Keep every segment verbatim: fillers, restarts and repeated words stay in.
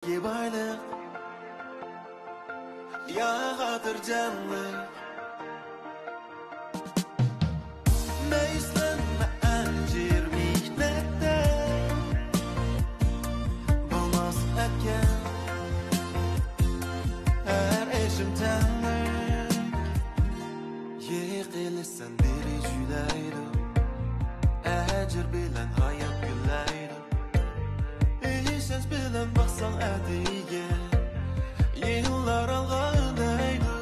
بايلىق يا خاتىرجەملىك. مەيۈسلەنمە ئەجىر مېھنەتتە، بولماس ئەتكەن ھەر ئىشىم تەڭلىك. يىقىلىسەن بىرى جۈلەيدۇ، ئەجىر بىلەن ھايات گۈللەيدۇ. ئىشەنچ بىلەن باقساڭ ئەتىگە، يىللار ئالغا ئۈندەيدۇ.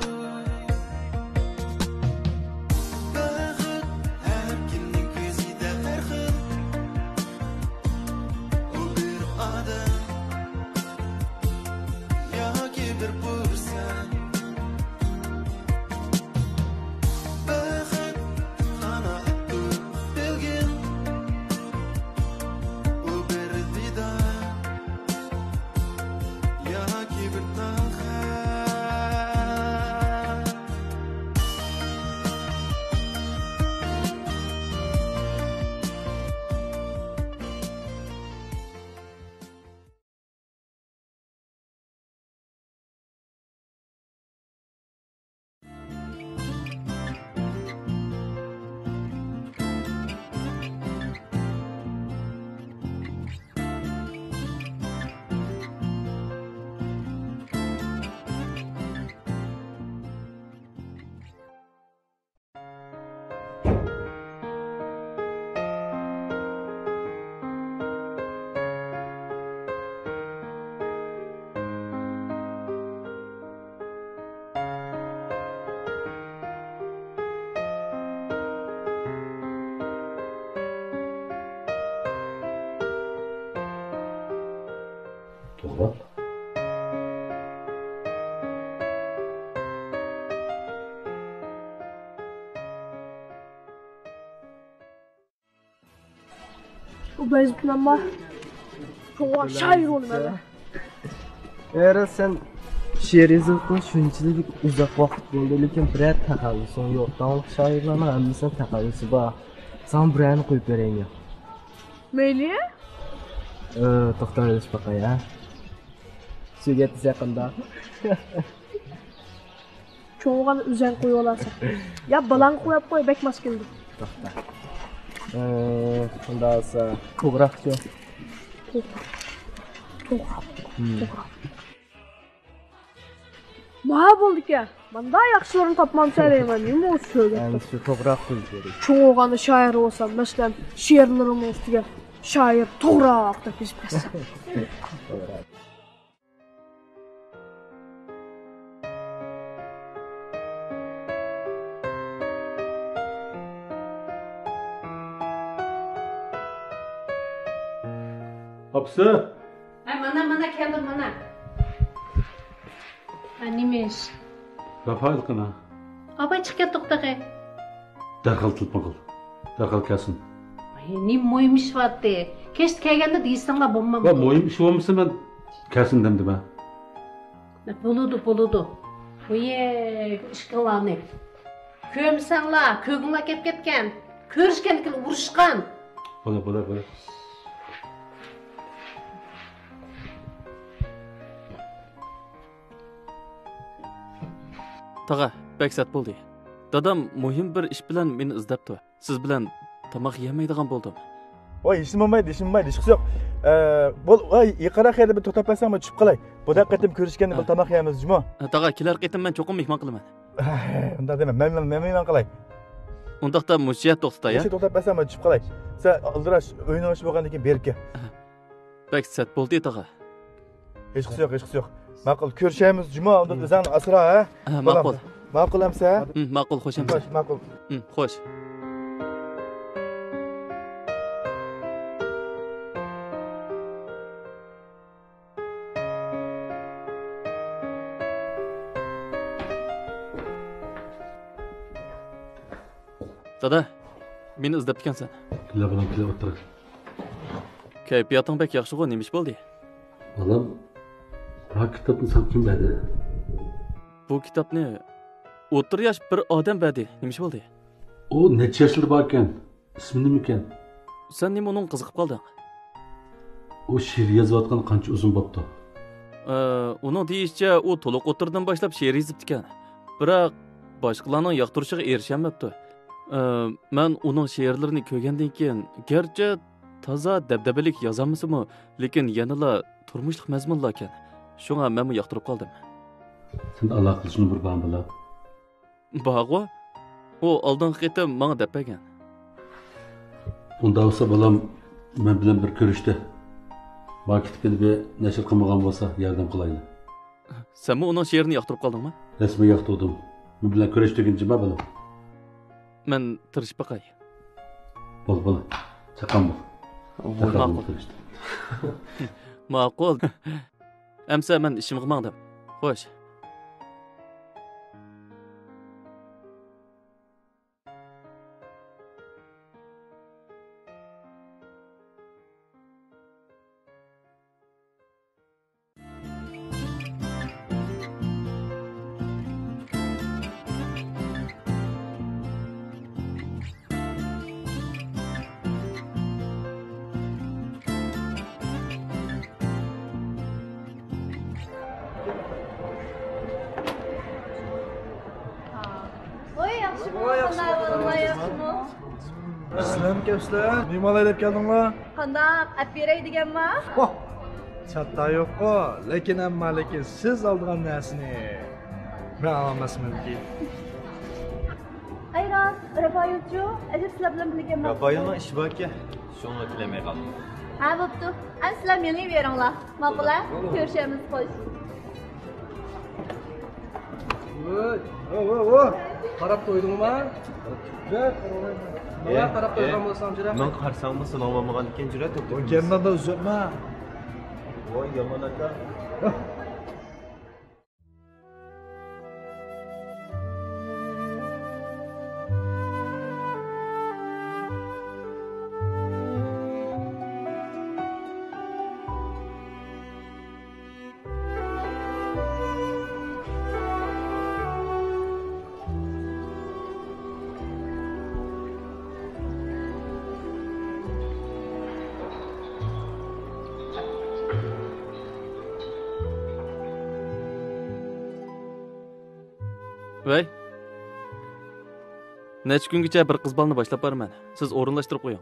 بەخت ھەر كىمنىڭ كۆزىدە ھەر خىل. ئۇ بىر ئادەم ياكى بىر پۇرسەت. بەخت قانائەتتۇر بەلكىم، ئۇ بىر دىدار ياكى بىر تاڭ خەت. توغرا. ئۇ بەزىپلەنما. شۇڭا شائىر بولىمەن. ئەرە، سەن شېئىر يېزىۋاتقىلى شۇنچىلىك ئۇزاق ۋاقىت بولدى، لېكىن بىرەر تەخەللۇسۇڭ يوق. داڭلىق شائىرلارنىڭ ھەممىسىنىڭ تەخەللۇسى بار. ساڭا بىرەرنى قويۇپ بېرەيمۇ؟ مەيلى. ئى، توختاۋېلىش باقاي، ھە؟ سۆگەت دېسە قانداق؟ چوڭ بولغاندا ئۆزۈڭ قويۇۋالارسەن. يا بالاڭغا قويۇپ قوي، بەك ماس كېلىدۇ. توختا. ئى، شۇنداق بولسا، توغراقچۇ؟ توغراق. توغراق. توغراق. ما بولدىكەن. ماندا ياخشىلىرىنى تاپمامسەن دەيمەن. نېمە ئۇ سۆگەت؟ ئەمدى شۇ توغراق بولۇش كېرەك. چوڭ بولغاندا شائىر بولسام، مەسىلەن، شېئىرلىرىمنىڭ ئۈستىگە شائىر توغراق دەپ يېزىپ كەتسەم. ئاپىسى! ھە، مانا، مانا كەلدىم، مانا. ھە، نېمە ئىش؟ رافائېل قېنى؟ ئاپاي چىقىپ كەتتۇق تېخى. دەرھال تېلېفون قىل. دەرھال كەلسۇن. ئاي، نېمە مۇھىم ئىش بارتى؟ كەچتە كەلگەندە دېيسەڭلار بولمامدۇ؟ ۋە مۇھىم ئىش بولمىسا مەن كەلسۇن دەمدىمە. بولىدۇ، بولىدۇ. قويە ئىشقىڭلارنى. كۆرمىسەڭلار، كۆرگۈڭلار كەپ كەتكەن. كۆرۈشكەندىكىن ئۇرۇشقان. بولە، بولە، بولە. تاغا، بەك سەت بولدى. دادام مۇھىم بىر ئىش بىلەن مېنى ئىزدەپتۇ. سىز بىلەن تاماق يېيەلمەيدىغان بولدۇم. ۋاي، ھېچنېمە بولمايدۇ، ھېچنېمە بولمايدۇ، ھېچقىسى يوق. ئە، بول، ۋاي، يېقىنراق يەردە بىر توختاپ بەرسەڭ، مەن چۈشۈپ قالاي. بۇ دەق قېتىم كۆرۈشكەندە بىر ھە. تاماق يەيمىز، جۇمۇ. ھە، تاغا، كېلەر قېتىم مەن چوقۇم مېھمان قىلىمەن. ئۇنداق دېمە، مەن، مەن، مەن مېھمان قىلاي. ئۇنداقتا مۇشۇ يەردە توختىتاي، ھە؟ مۇشۇ توختاپ بەرسەڭ، مەن چۈشۈپ قالاي. سەن ئالدىراش ئۆينىڭ ئىشى بولغاندىن كېيىن بېرىپ كەل. ھە. بەك سەت بولدى، تاغا. ھېچقىسى يوق، ھېچقىسى يوق. ماقۇل، كۆرۈشەرمىز جۇمۇ، ئۇنداق ئۆزۈڭنى ئاسرا، ھە؟ ھە، بالام. ماقۇل. ماقۇل ئەمسە؟ ھىم، ماقۇل، خوش ئەمسە. خوش، ماقۇل. ھىم، خوش. دادا، مېنى ئىزدەپتىكەنسەن. كېلە، بالام، كېلە، ئولتۇر. كەيپىياتىڭ بەك ياخشىغۇ، نېمە ئىش بولدى؟ بالام، بۇ كىتابنى ساڭا كىم بەردى؟ بۇ كىتابنى ئوتتۇرا ياش بىر ئادەم بەردى، نېمە ئىش بولدى؟ ئۇ نەچچە ياشلىرى باركەن؟ ئىسمى نېمىكەن؟ سەن نېمە ئۇنىڭغا قىزىقىپ قالدىڭ؟ ئۇ شېئىر يېزىۋاتقىلى قانچە ئۇزۇن بوپتۇ؟ ئە، ئۇنىڭ دېيىشىچە، ئۇ تولۇق ئوتتۇرىدىن باشلاپ شېئىر يېزىپتىكەن. بىراق، باشقىلارنىڭ ياقتۇرۇشىغا ئېرىشەلمەپتۇ. ئە، مەن ئۇنىڭ شېئىرلىرىنى كۆرگەندىن كېيىن، گەرچە تازا دەبدەبىلىك يازالمىسىمۇ، لېكىن يەنىلا تۇرمۇشلۇق مەزمۇنلاركەن. شۇڭا مەنمۇ ياقتۇرۇپ قالدىم. سەندە ئالاقىلىشىش نومۇرى بارمۇ، بالام؟ بارغۇ، ئۇ ئالدىنقى قېتىم ماڭا دەپ بەرگەن. ئۇنداق بولسا، بالام مەن بىلەن بىر كۆرۈشتى. ماڭا كىتىپىنى بىر نەشر قىلمىغان بولسا، ياردەم قىلايلى. سەنمۇ ئۇنىڭ شېئىرىنى ياقتۇرۇپ قالدىڭمۇ؟ رەسمىي ياقتۇردۇم. مەن بىلەن كۆرۈشتۈرگىنە جىما، بالام. مەن تىرىشىپ باقاي. بول، بول. چاققان بول. ماقۇل. ماقۇل. ئەمسە مەن ئىشىمغا ماڭدىم. خوش. ۋاي، ياخشىمۇ؟ ۋاي، ياخشى. قانداق ئەھۋالىڭلار، ياخشىمۇ؟ سىلەرمۇ كەپسىلەر؟ مېھمان ئايلاپ كەلدىڭلار؟ قانداق، ئەپ بېرەي دېگەنما؟ ۋاھ! چاتتا يوققۇ، لېكىن ئەمما لېكىن سىز ئالىدىغان نەرسىنى مەن ئالالماسمەنكى. ئەي راست، رافائېلچۇ؟ ئەجەب سىلەر بىلەن بىللە ئىكەنمەن. رافائېلنىڭ ئىشى باركەن، شۇڭا كېلەلمەي قالدىم. ھە، بوپتۇ. ئەمدى سىلەر مېڭىۋېرىڭلار. ماقۇل ھە؟ كۆرۈشەرمىز، خوش. ۋوي، ۋوي، ۋوي، ۋوي. قاراپ تويدۇڭما؟ ماڭا قاراپ تويغان بولساڭ جۈرە. مەن قارىساڭمۇ سېنىڭ بولمىغاندىكىن جۈرە. ۋوي، گەپنى ئۇزارتما. ۋوي، يامان ئاكا. ۋەي. نەچچە كۈنگىچە بىر قىز بالىنى باشلاپ بارىمەن. سىز ئورۇنلاشتۇرۇپ قويۇڭ.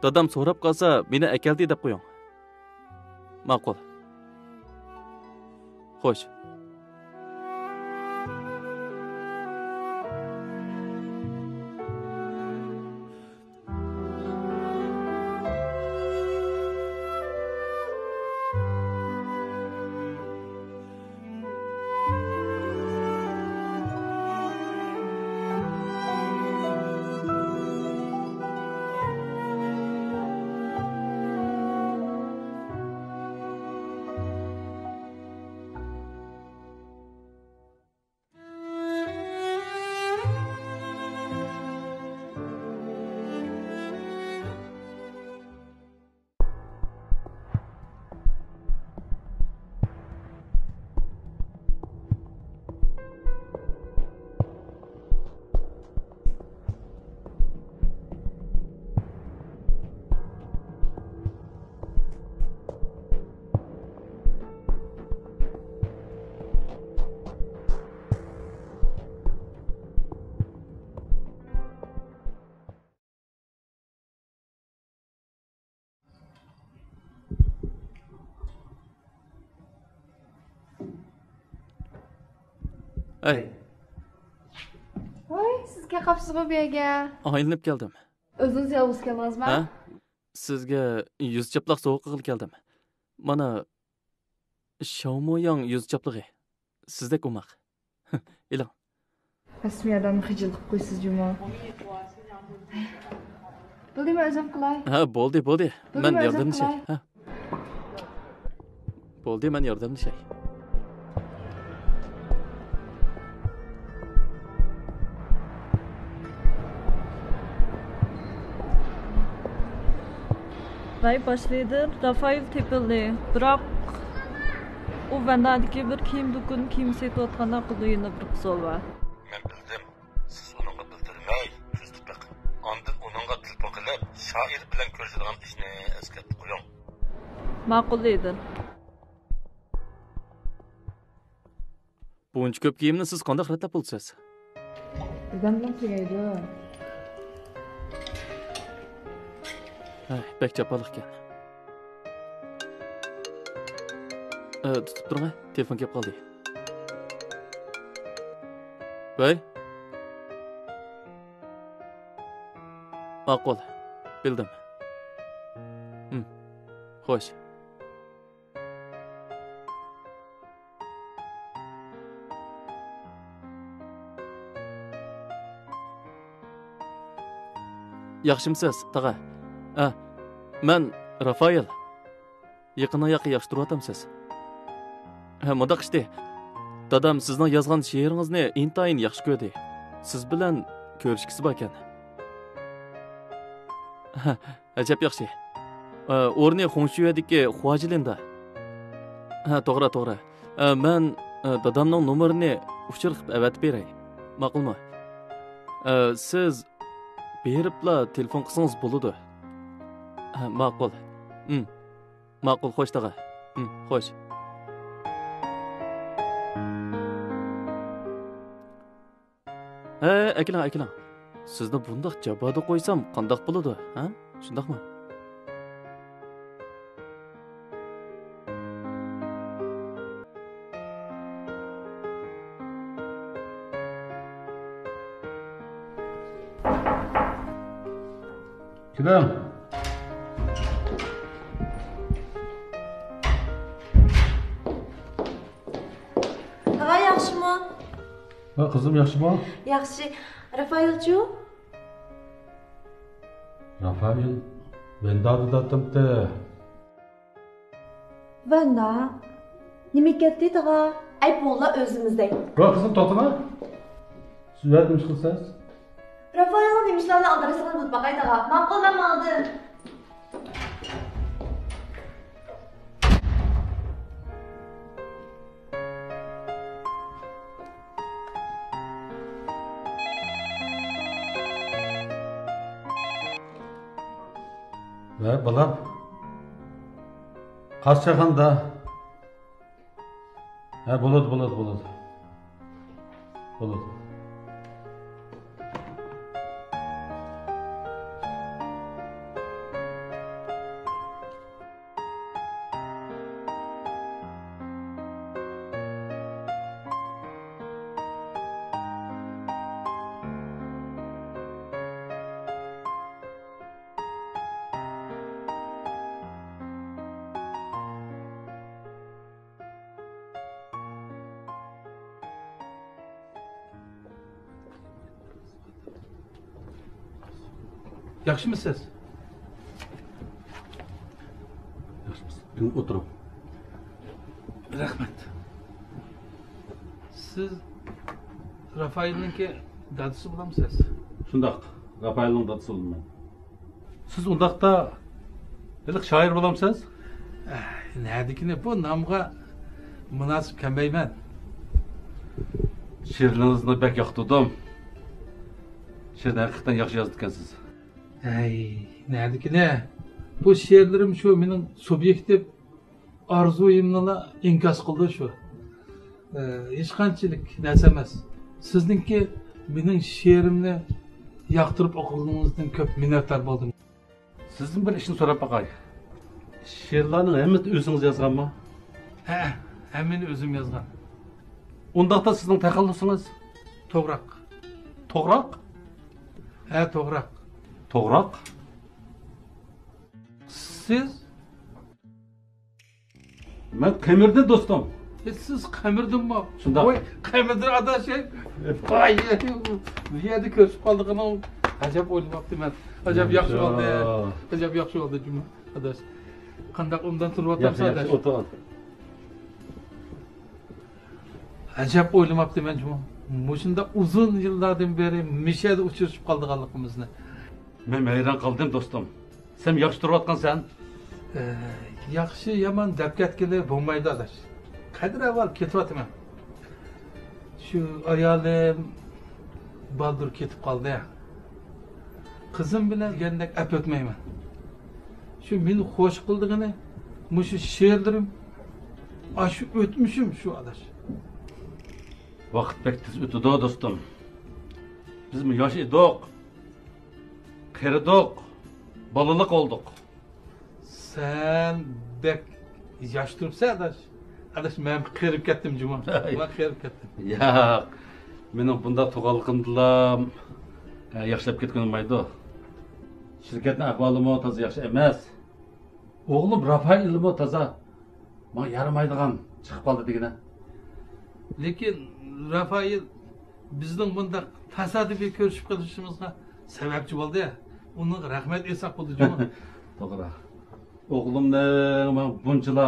دادام سوراپ قالسا، مېنى ئەكەلدى دەپ قويۇڭ. ماقۇل. خوش. ئەي. ۋاي، سىز كەلقاپسىزغۇ بۇ يەرگە. ئايلىنىپ كەلدىم. ئۆزىڭىز يالغۇز كەلدىڭىزما؟ ھە؟ سىزگە يۈز چاپلاق سوۋغا قىلغىلى كەلدىم. مانا، شاۋموياڭ يۈز چاپلىقى. سىزدەك ئوماق. ئېلىڭ. رەسمىي ئادەمنى خىجىل قىلىپ قويىسىز جۇمۇ. بولدى، مەن ئۆزۈم قىلاي. ھە، بولدى، بولدى. بولدى، مەن مەن ئۆزۈم ياردەملىشەي. قىلاي. ھە. بولدى، مەن ياردەملىشەي. ۋەي، باشلىدىن رافائېل تېپىلدى. بىراق، ئۇ ۋەندادىكى بىر كىيىم دۇكىنىدا كىيىم سېتىۋاتقاندەك قىلىدۇ، يەنە بىر قىز بار. مەن بىلدىم. سىز ئۇنىڭغا بىلدۈرمەي، كۆزىتىپ بېقىڭ. ئاندىن ئۇنىڭغا تېلېفون قىلىپ، شائىر بىلەن كۆرۈشىدىغان ئىشنى ئەسكەرتىپ قويۇڭ. ماقۇل، لېدىن. بۇنچە كۆپ كىيىمنى سىز قانداق رەتلەپ بولىسىز؟ دادامنىڭ تۈگەيدۇ. ھەي، بەك جاپالىق ئىكەن. ئە، تۇتۇپ تۇرۇڭ، تېلېفون كېلىپ قالدى. ۋەي. ماقۇل، بىلدىم. ھىم، خوش. ياخشىمسىز، تاغا؟ ئە، مەن رافائېل. يېقىندا ياقى ياخشى تۇرۇۋاتامسىز؟ ھە، مۇنداق ئىشتى. دادام سىزنىڭ يازغان شېئىرىڭىزنى ئىنتايىن ياخشى كۆردى. سىز بىلەن كۆرۈشكۈسى باركەن. ھە، ئەجەب ياخشى. ئە، ئورنى خۇڭشۈيەدىكى خۇاجىلىندا. ھە، توغرا، توغرا. ئە، مەن، ئە، دادامنىڭ نومۇرىنى ئۇچۇر قىلىپ ئەۋەتىپ بېرەي. ماقۇلمۇ؟ ئە، سىز بېرىپلا تېلېفون قىلسىڭىز بولىدۇ. ھە، ماقۇل. ھىم. ماقۇل، خوش تاغا. ھىم، خوش. ھە، ئەكېلىڭ، ئەكېلىڭ. سىزنى بۇنداق جاپادا قويسام قانداق بولىدۇ، ھە؟ شۇنداقمۇ؟ كېلىڭ. تاغا ياخشىمۇ؟ ھە، قىزىم، ياخشىمۇ؟ ياخشى. رافائېلچۇ؟ رافائېل ۋەندادا داتىمتى. ۋەندا؟ نېمە كەتتى، تاغا؟ ئەي، بوللا ئۆزىمىزدەك. ۋاي، قىزىم، توختىما. سىز ئۇ يەردە نېمە ئىش قىلىسىز؟ رافائېلنىڭ نېمە ئىشلارنى ئالدىراشلىقىنى بىلىپ باقاي، تاغا. ماقۇل، مەن ماڭدىم. ۋە بالام، قارشاخاندا. ھە، بولىدۇ، بولىدۇ، بولىدۇ. بولىدۇ. ياخشىمۇسىز؟ ياخشىمىز. ئولتۇرۇڭ. رەھمەت. سىز رافائېلنىڭكى دادىسى بولامسىز؟ شۇنداق، رافائېلنىڭ دادىسى بولىمەن. سىز ئۇنداقتا ھېلىقى شائىر بولامسىز؟ ئەھ، نەدىكىنى، بۇ نامغا مۇناسىپ كەلمەيمەن. شېئىرلىرىڭىزنى بەك ياقتۇردۇم. شېئىرنى ھەقىقەتەن ياخشى يازىدىكەنسىز. ھەي، نەدىكىنى؟ بۇ شېئىرلىرىم شۇ مېنىڭ سۇبيېكتىپ ئارزۇيۇمنىلا ئىنكاس قىلىدۇ شۇ. ئە، ھېچقانچىلىك نەرسە ئەمەس. سىزنىڭكى مېنىڭ شېئىرىمنى ياقتۇرۇپ ئوقۇغىنىڭىزدىن كۆپ مىننەتدار بولدۇم. سىزدىن بىر ئىشنى سوراپ باقاي. شېئىرلارنىڭ ھەممىسىنى ئۆزىڭىز يازغانمۇ؟ ھەئە، ھەممىنى ئۆزۈم يازغان. ئۇنداقتا سىزنىڭ تەخەللۇسىڭىز؟ توغراق. توغراق؟ ھە، توغراق. توغراق؟ سىز؟ مەن قېمىردىن، دوستۇم. ئە، سىز قېمىردىنمۇ؟ شۇنداق. ۋاي، قېمىردىن ئاداش. ۋاي، بۇ يەردە كۆرۈشۈپ قالدىغىنىڭ ئەجەب ئويلىماپتىمەن. ئەجەب ياخشى بولدى. ئەجەب ياخشى بولدى جۇمۇ ئاداش. قانداق ئوبدان تۇرۇۋاتامسىز، ئاداش؟ ياخشى، ئولتۇرۇڭ. ئەجەب ئويلىماپتىمەن جۇمۇ. مۇشۇنداق ئۇزۇن يىللاردىن بېرى مۇشۇ يەردە ئۇچرىشىپ قالىدىغانلىقىمىزنى. مەن ھەيران قالدىم، دوستۇم. سەن ياخشى تۇرۇۋاتقانسەن؟ ئە، ياخشى يامان دەپ كەتكىلى بولمايدۇ، ئاداش. قەدىر ئەھۋال كېتىۋاتىمەن. شۇ ئايالىم بالدۇر كېتىپ قالدى. قىزىم بىلەن دېگەندەك ئەپ ئۆتمەيمەن. شۇ مېنى خوش قىلىدىغىنى مۇشۇ شېئىرلىرىم، ئاشۇ ئۆتمۈشۈم شۇ، ئاداش. ۋاقىت بەك تېز ئۆتىدۇ، دوستۇم. بىزمۇ ياش ئىدۇق، قېرىدۇق، بالىلىق بولدۇق. سەن بەك ياش تۇرۇپسەن، ئاداش. ئاداش، مەن قېرىپ كەتتىم جۇمۇ. مەن قېرىپ كەتتىم. ياق، مېنىڭ بۇنداق تۇرغانلىقىمدىلا، ھە، ياخشىلاپ كەتكىنى بولمايدۇ. شىركەتنىڭ ئەھۋالىمۇ تازا ياخشى ئەمەس. ئوغلۇم رافائېلمۇ تازا ماڭا يارىمايدىغان چىقىپ قالدى دېگىنە. لېكىن رافائېل بىزنىڭ بۇنداق تاسادىپىي كۆرۈشۈپ قېلىشىمىزغا سەۋەبچى بولدى. ئۇنىڭغا رەھمەت ئېيتساق بولدى جۇمۇ. توغرا. ئوغلۇمنىڭ ماڭا بۇنچىلا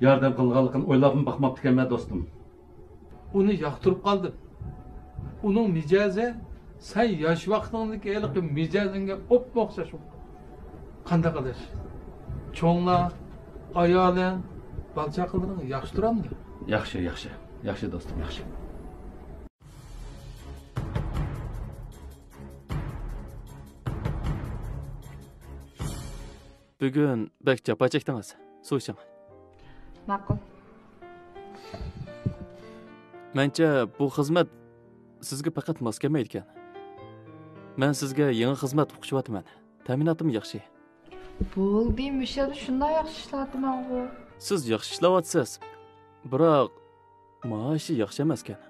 ياردەم قىلغانلىقىنى ئويلاپمۇ باقماپتىكەنمەن، دوستۇم. ئۇنى ياقتۇرۇپ قالدىم. ئۇنىڭ مىجەزى سەن ياش ۋاقتىڭدىكى ھېلىقى مىجەزىڭگە ئوپمۇ ئوخشاش بولۇپ قالدى. قانداق ئاداش؟ چوڭلار، ئايالىڭ، بالا-چاقىلىرىڭ ياخشى تۇرامدۇ؟ ياخشى، ياخشى. ياخشى، دوستۇم، ياخشى. بۈگۈن بەك جاپا چەكتىڭىز. سۇ ئىچىڭ. ماقۇل. مەنچە بۇ خىزمەت سىزگە پەقەت ماس كەلمەيدىكەن. مەن سىزگە يېڭى خىزمەت ئۇقۇشۇۋاتىمەن. تەمىناتىم ياخشى. بولدى، مۇشۇ يەردە شۇنداق ياخشى ئىشلەۋاتىمەنغۇ. سىز ياخشى ئىشلەۋاتىسىز. بىراق، مائاشى ياخشى ئەمەسكەن.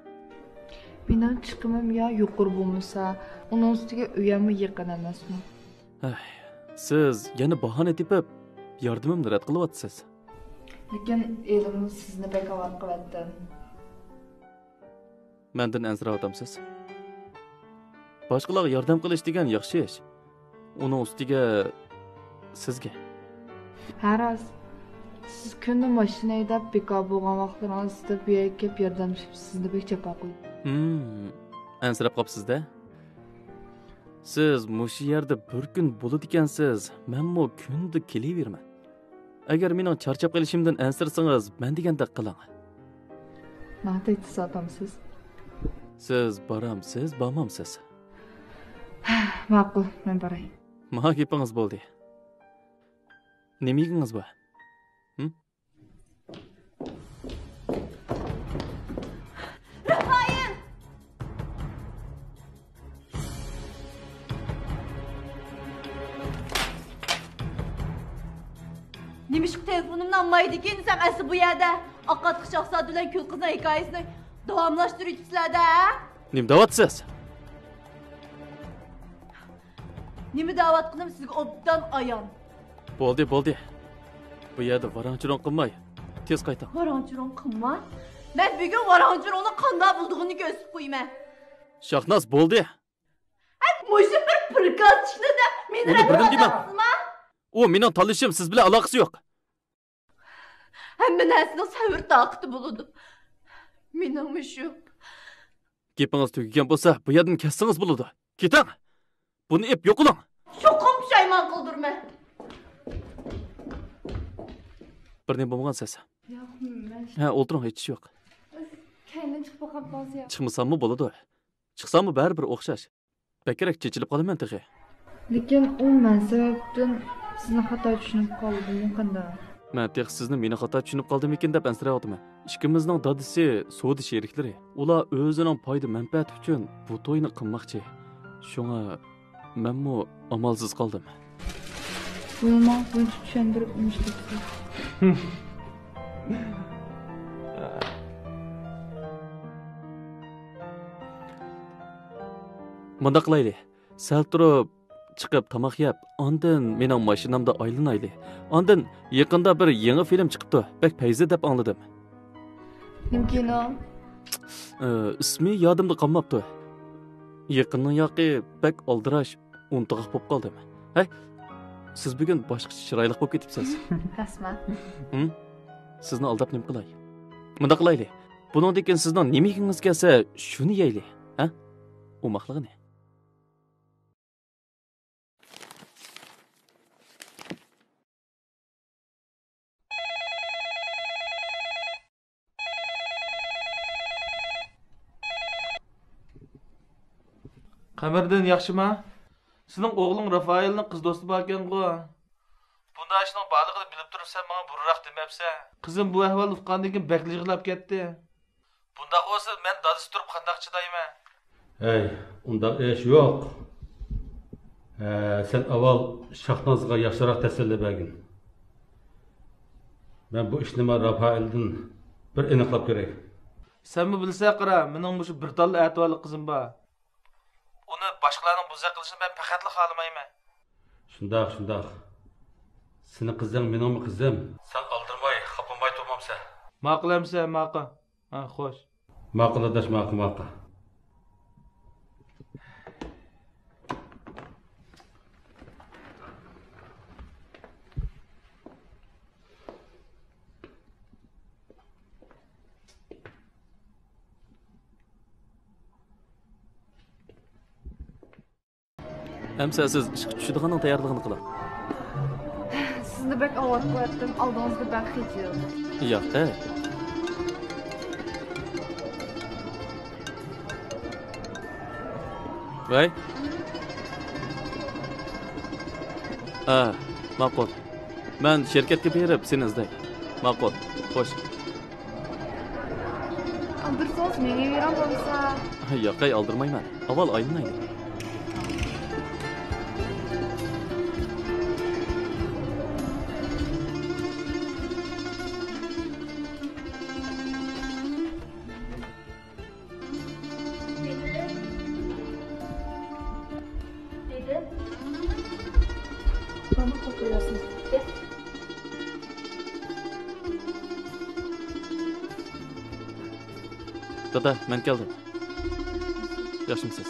مېنىڭ چىقىمىم يا يۇقىرى بولمىسا، ئۇنىڭ ئۈستىگە ئۆيەممۇ يېقىن ئەمەسمۇ. ھەي، سىز يەنە باھانە تېپىپ، ياردىمىمنى رەت قىلىۋاتىسىز. لېكىن ھېلىمۇ سىزنى بەك ئاۋارە قىلىۋەتتىم. مەندىن ئەنسىرەۋاتامسىز؟ باشقىلارغا ياردەم قىلىش دېگەن ياخشى ئىش. ئۇنىڭ ئۈستىگە سىزگە. ھە، راست. سىز كۈندە ماشىنا ھەيدەپ، بىكار بولغان ۋاقىتلىرىڭىزدا بۇ يەرگە كېلىپ ياردەملىشىپ، سىزنى بەك جاپا قىلدىم. ھىم، ئەنسىرەپ قاپسىز-دە. سىز مۇشۇ يەردە بىر كۈن بولىدىكەنسىز، مەنمۇ كۈندە كېلىۋېرىمەن. ئەگەر مېنىڭ چارچاپ قېلىشىمدىن ئەنسىرىسىڭىز، مەن دېگەندەك قىلىڭ. ماڭا تەھدىت سالامسىز؟ سىز بارامسىز، بارمامسىز؟ ماقۇل، مەن باراي. ماڭا گېپىڭىز بولدى. نېمە يېگۈڭىز بار؟ ھىم؟ رافائېل! نېمىشقا تېلېفونۇمنى ئالمايدىكىن دېسەم، ئەسلى بۇ يەردە ئاققاتقۇچ شاھزادە بىلەن كۈل قىزنىڭ ھېكايىسىنى داۋاملاشتۇرۇۋېتىپسىلەر-دە، ھە؟ نېمە دەۋاتىسىز؟ نېمە دەۋاتقىنىم سىزگە ئوبدان ئايان. بولدى، بولدى. بۇ يەردە ۋاراڭ-چۇرۇڭ قىلماي، تېز قايتىڭ. ۋاراڭ-چۇرۇڭ قىلماي؟ مەن بۈگۈن ۋاراڭ-چۇرۇڭنىڭ قانداق بولىدىغىنىنى كۆرسىتىپ قويىمەن. شاھناز، بولدى. ھەي، مۇشۇ بىر پىركازچىكنى دەپ مېنى رەت قىلىسىزما؟ ئۇ مېنىڭ تاللىشىم، سىز بىلەن ئالاقىسى يوق. ھەممە نەرسىنىڭ سەۋر تاقىتى بولىدۇ. مېنىڭمۇ شۇ. گېپىڭىز تۈگىگەن بولسا، بۇ يەردىن كەتسىڭىز بولىدۇ. كېتىڭ! بۇنى ئېپ يوقىلىڭ! چوقۇم پۇشايمان قىلدۇرىمەن. بىر نېمە بولمىغانسىز؟ ياق، مەن ھە، ئولتۇرۇڭ، ھېچ ئىش يوق. كەينىدىن چىقىپ باققان بولسا يا. چىقمىساممۇ بولىدۇ. چىقساممۇ بەرىبىر ئوخشاش. بەكرەك چېچىلىپ قالىمەن تېخى. لېكىن ئۇ مەن سەۋەبتىن سىزنى خاتا چۈشىنىپ قالدىمۇ قانداق؟ مەن تېخى سىزنى مېنى خاتا چۈشىنىپ قالدىمىكىن دەپ ئەنسىرەۋاتىمەن. ئىككىمىزنىڭ دادىسى سودا شېرىكلىرى. ئۇلار ئۆزىنىڭ پايدا مەنپەئەتى ئۈچۈن بۇ توينى قىلماقچى. شۇڭا مەنمۇ ئامالسىز قالدىم. بۇنىمۇ بۇنچە چۈشەندۈرۈپ ئۇنىشتۇرۇپسىز. مۇنداق قىلايلى، سەل تۇرۇپ چىقىپ تاماق يەپ، ئاندىن مېنىڭ ماشىنامدا ئايلىنايلى. ئاندىن يېقىندا بىر يېڭى فىلىم چىقىپتۇ، بەك پەيزى دەپ ئاڭلىدىم. نېمە كىنو؟ ئى، ئىسمى يادىمدا قالماپتۇ. يېقىننىڭ ياقى بەك ئالدىراش، ئۇنتۇغاق بولۇپ قالدىم. ھەي، سىز بۈگۈن باشقىچە چىرايلىق بولۇپ كېتىپسىز. راستمۇ؟ ھىم؟ سىزنى ئالداپ نېمە قىلاي؟ مۇنداق قىلايلى، بۇنىڭدىن كېيىن سىزنىڭ نېمە يېگۈڭىز كەلسە، شۇنى يەيلى، ھە؟ ئوماقلىغىنى. قەمەردىن، ياخشىما؟ سېنىڭ ئوغلۇڭ رافائېلنىڭ قىز دوستى باركەنغۇ؟ بۇنداق ئىشنىڭ بارلىقىنى بىلىپ تۇرۇپ سەن ماڭا بۇرۇنراق دېمەپسەن. قىزىم بۇ ئەھۋالنى ئۇققاندىن كېيىن بەكلا يىغلاپ كەتتى. بۇنداق بولسا، مەن دادىسى تۇرۇپ قانداق چىدايمەن؟ ھەي، ئۇنداق ئىش يوق. ھە، سەن ئاۋۋال شاھنازغا ياخشىراق تەسەللى بەرگىن. مەن بۇ ئىشنىمۇ راپائېلدىن بىر ئېنىقلاپ كۆرەي. سەنمۇ بىلىسەن، قارا، مېنىڭ مۇشۇ بىر تاللا ئەتىۋارلىق قىزىم بار. ئۇنى باشقىلارنىڭ بوزەك قىلىشىنى مەن پەقەتلا خالىمايمەن. شۇنداق، شۇنداق. سېنىڭ قىزىڭ مېنىڭمۇ قىزىم. سەن ئالدىرىماي، خاپىماي تۇرمامسەن؟ ماقۇل ئەمىسە، ماقۇل. ھە، خوش. ماقۇل ئاداش، ماقۇل، ماقۇل. ئەمسە سىز ئىشقا چۈشىدىغاننىڭ تەييارلىقىنى قىلىڭ. سىزنى بەك ئاۋارە قىلىۋەتتىم، ئالدىڭىزدا بەك خىجىل. ياق، ھە. ۋەي. ھە، ماقۇل. مەن شىركەتكە بېرىپ سېنى ئىزدەي. ماقۇل. خوش. ئالدىرسىڭىز مېڭىۋېرىڭ بولمىسا. ياق، ئەي، ئالدىرمايمەن. ئاۋۋال ئايلىنايلى. دادا، مەن كەلدىم. ياخشىمۇسىز؟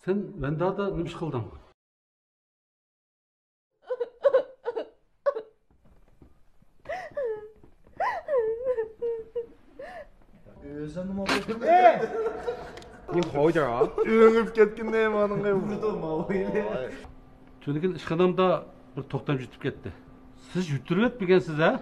سەن ۋەندادا نېمە ئىش قىلدىڭ؟ ئۆزۈم نېمە قىلدىم؟ ئۆڭۈپ كەتكىن دەيمەن. تۈنۈگۈن ئىشخانامدا بىر توختام يۈتۈپ كەتتى. سىز يۈتتۈرۈۋەتمىگەنسىز، ھە؟